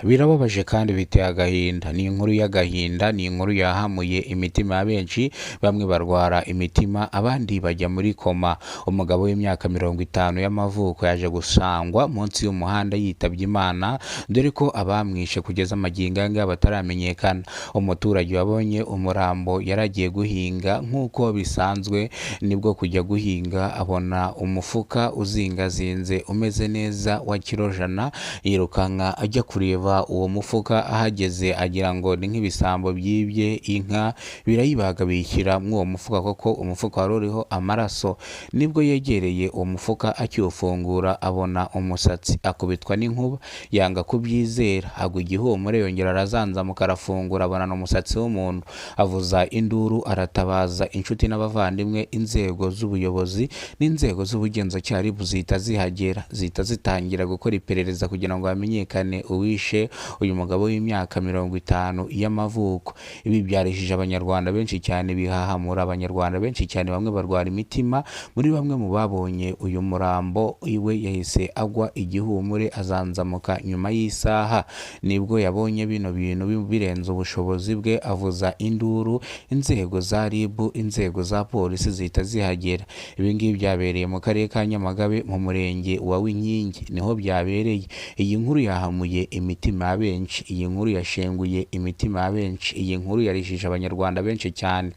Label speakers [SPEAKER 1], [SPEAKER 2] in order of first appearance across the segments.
[SPEAKER 1] Birababaje kandi biteye agahinda. Ni inkuru y'agahinda, ni inkuru yahamuye imitima ya benshi, bamwe barwara imitima abandi bajya muri koma. Umugabo w'imyaka 50 y'amavuko yaje gusangwa munsi y'umuhanda yitabye Imana, dore ko abamwishe kugeza magingo aya bataramenyekana. Umuturage wabonye umurambo yaragiye guhinga nk'uko bisanzwe, nibwo kujya guhinga abona umufuka uzingazinze umeze neza wa kiro 100, yirukanka ajya kureba uwo mufuka. Ahageze agira ngo ni nk'ibisambo byibye inka, birayibaga biyishyira muri uwo mufuka kuko umufuka wari uriho amaraso. Nibwo yegereye uwo mufuka akiwufungura abona umusatsi, akubitwa n'inkuba yanga kubyizera, agwa igihumure, yongera arazanzamuka arafungura abona umusatsi w'umuntu, avuza induru aratabaza inshuti n'abavandimwe. Inzego z'ubuyobozi n'inzego z'ubugenzacyaha zihita zihagera, zihita zitangira gukora iperereza kugira ngo hamenyekane uwishe uyu mugabo w'imyaka 50 y'amavuko. Ibi byarishije abanyarwanda benshi cyane, bihahamura abanyarwanda benshi cyane, bamwe barwara imitima. Muri bamwe mu babonye uyu murambo iwe yahise agwa igihumure azanzamuka nyuma y'isaha, nibwo yabonye bino bintu birenze ubushobozi bwe, avuza induru. Inzego za RIB, inzego za polisi zihita zihagera. Ibi ngibi byabereye mu karere ka Nyamagabe mu murenge wa Winkingi, niho byabereye. Iyi nkuru yahamuye imitima ya benshi, iyi nkuru yashenguye imitima ya benshi, iyi nkuru yarishije abanyarwanda benshi cyane.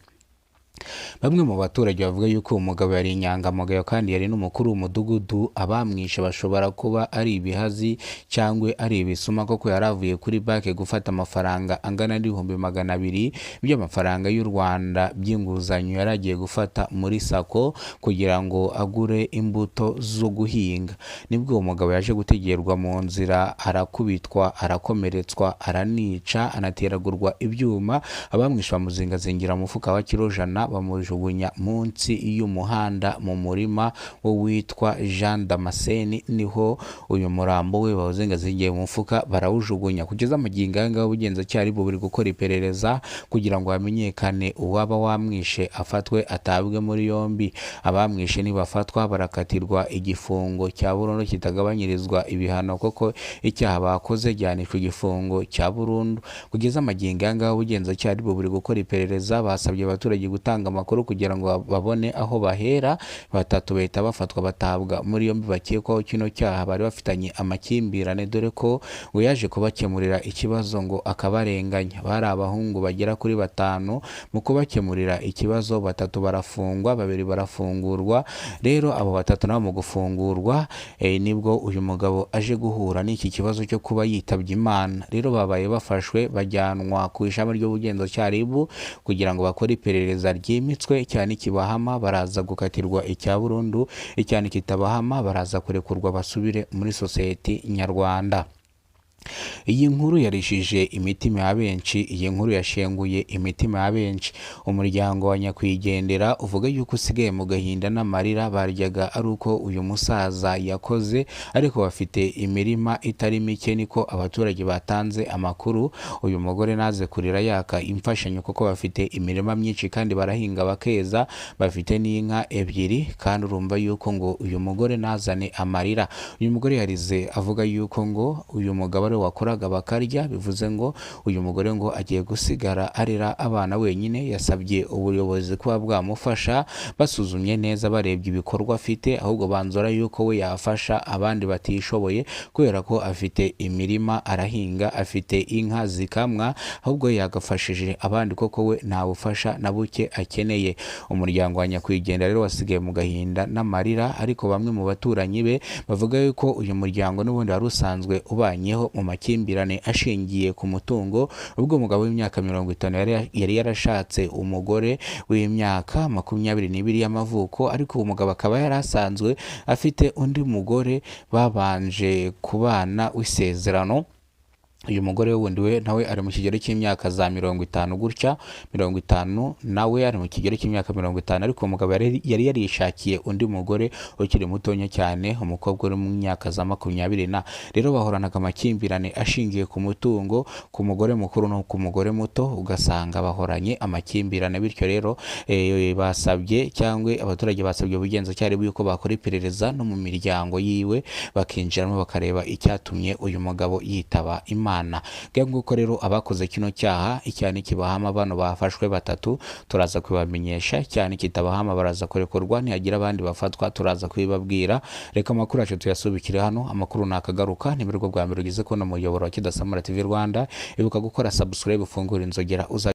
[SPEAKER 1] Bamwe mu baturage bavuga yuko uwo mugabo yari inyangamugayo kandi yari n'umukuru w'umudugudu. Abamwishe bashobora kuba ari ibihazi cyangwa ari ibisuma, kuko yari avuye kuri banki gufata amafaranga angana n'200,000 by'amafaranga y'u Rwanda by'inguzanyo yari agiye gufata muri SACCO kugira ngo agure imbuto zo guhinga. Nibwo uwo mugabo yaje gutegerwa mu nzira, arakubitwa, arakomeretswa, aranica, anateragurwa ibyuma. Abamwishe bamuzingazingira umufuka wa kiro 100, bamujugunya munsi y'umuhanda mu murima witwa Jean Damascene, niho uyu murambo we bawuzingazingiye mu mufuka barawujugunya. Kugeza magingo aya ngaya ubugenzacyaha buri gukora iperereza kugira ngo hamenyekane uwaba wamwishe, afatwe atabwe muri yombi. Abamwishe nibafatwa barakatirwa igifungo cya burundu kitagabanyirizwa ibihano, kuko icyaha bakoze gihanishwa igifungo cya burundu. Kugeza magingo aya ngaya ubugenzacyaha buri gukora iperereza, basabye abaturage gutanga amakuru kugira ngo babone aho bahera. Batatu bahita bafatwa batabwa muri yombi bakekwaho kino cyaha, bari bafitanye amakimbirane, dore ko ngo yaje kubakemurira ikibazo ngo akabarenganya. Bari abahungu bagera kuri 5, mu kubakemurira ikibazo 3 barafungwa, 2 barafungurwa. Rero abo 3 nabo mu gufungurwa nibwo uyu mugabo aje guhura n'iki kibazo cyo kuba yitabye Imana. Rero babaye bafashwe bajyanwa ku ishami ry'ubugenzacyaha RIB kugira ngo bakore iperereza ryimitswe. Cyane kibahama baraza gukatirwa icya burundu, icyane kitabahama baraza kurekurwa basubire muri sosiyete nyarwanda. Iyi nkuru yarishije imitima ya benshi, iyi nkuru yashenguye imitima ya benshi. Umuryango wa nyakwigendera uvuga yuko usigaye mu gahinda n'amarira, baryaga ari uko uyu musaza yakoze, ariko bafite imirima itari mike, niko abaturage batanze amakuru. Uyu mugore naze kurira yaka imfashanyo kuko bafite imirima myinshi kandi barahinga bakeza, bafite n'inka 2, kandi urumva yuko ngo uyu mugore nazane amarira. Uyu mugore yarize avuga yuko ngo uyu mugabo wakoraga bakarya, bivuze ngo uyu mugore ngo agiye gusigara arera abana wenyine. Yasabye ubuyobozi kuba bwamufasha, basuzumye neza barebye ibikorwa afite, ahubwo banzora yuko we yafasha abandi batishoboye, kubera ko afite imirima arahinga, afite inka zikamwa, ahubwo yagafashije abandi koko we nta bufasha na buke akeneye. Umuryango wa nyakwigendera rero wasigaye mu gahinda n'amarira, ariko bamwe mu baturanyi be bavuga yuko uyu muryango n'ubundi wari usanzwe ubanyeho mu makimbirane ashingiye ku mutungo. Ubwo umugabo w'imyaka 50 yari yarashatse umugore w'imyaka 22 y'amavuko, ariko uwo mugabo akaba yari asanzwe afite undi mugore babanje kubana w'isezerano. Uyu mugore wundi we nawe ari mu kigero cy'imyaka za 50 gutya, 50, nawe ari mu kigero cy'imyaka 50, ariko umugabo yari yarishakiye undi mugore ukiri mutonya cyane, umukobwa uri mu myaka za 20 na. Rero bahoranaga amakimbirane ashingiye ku mutungo, ku mugore mukuru no ku mugore muto, ugasanga bahoranye amakimbirane. Bityo rero basabye cyangwa abaturage basabye ubugenzacyaha yuko bakora iperereza no mu miryango yiwe, bakinjiramo bakareba icyatumye uyu mugabo yitaba Imana. Mana. Nguko rero abakoze kino cyaha, icyaha nikibahama bano bafashwe batatu turaza kubibamenyesha, icyaha nikitabahama baraza kurekurwa, nihagira abandi bafatwa turaza kubibabwira. Reka amakuru yacu tuyasubikire hano, amakuru nakagaruka. Ni bwo bwa mbere ugeze kubona umuyoboro wa Kidasamura TV Rwanda, ibuka gukora subscribe, ufungure inzogera uza